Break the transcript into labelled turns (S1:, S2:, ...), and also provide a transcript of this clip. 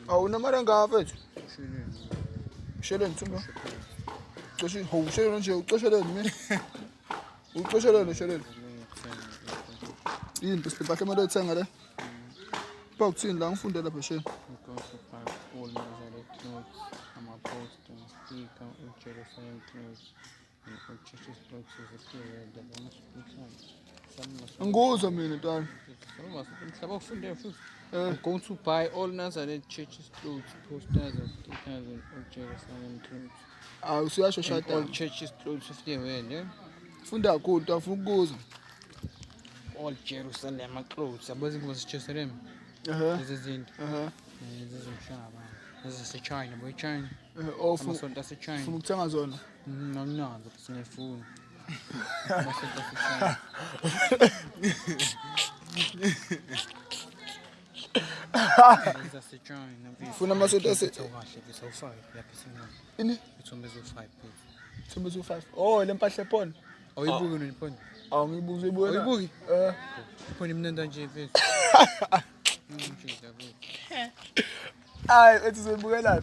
S1: Awu, unamali engaka, mfethu? Sheleni thumba. Cishe ho sheleni nje, ucisheleni mina. Ucisheleni sheleni. Yini bese impahla imali oyithenga le? Pha kuthini la ngifunde lapha shela.
S2: I'm going to buy all Nazareth clothes, ama-poster, sticker, all-Jerusalem clothes, and all churches clothes is
S1: Ngikuzwa mina, ntwana.
S2: Mhlaba ufunde futhi.
S1: Eh.
S2: I'm going to buy all Nazareth churches clothes, posters and stickers and all Jerusalem clothes.
S1: Awu, usuyasho
S2: And all
S1: shada.
S2: churches clothes of the world, eh?
S1: Funda kakhulu ntwana, ufuna ukuzwa.
S2: All Jerusalem clothes. Yabazi ingoma zaseJerusalem.
S1: Ehhe.
S2: Lezi zinto.
S1: Ehhe.
S2: Lezi zomhlaba. Lezi zaseChina, boy China.
S1: Eh, oh, ufuna
S2: Amasonto aseChina.
S1: ufuna ukuthenga zona.
S2: Anginazo futhi ngiyayifuna. Amasonto aseChina. Lezi zaseChina, mfethu.
S1: Ufuna amasonto
S2: Kahle mfethu, awufake lapha esingane.
S1: Ini?
S2: Ithombe zo-five mfethu.
S1: Thumbe 25. Oh, le mpahla ephona.
S2: Awuyibuki wena iphone?
S1: Awu, ngiyibuze ibuye.
S2: Awuyibuki?
S1: Eh.
S2: Iphone imnandi kanje, mfethu. Mfethu.
S1: Hayi, ethi uzoyibukelaphi?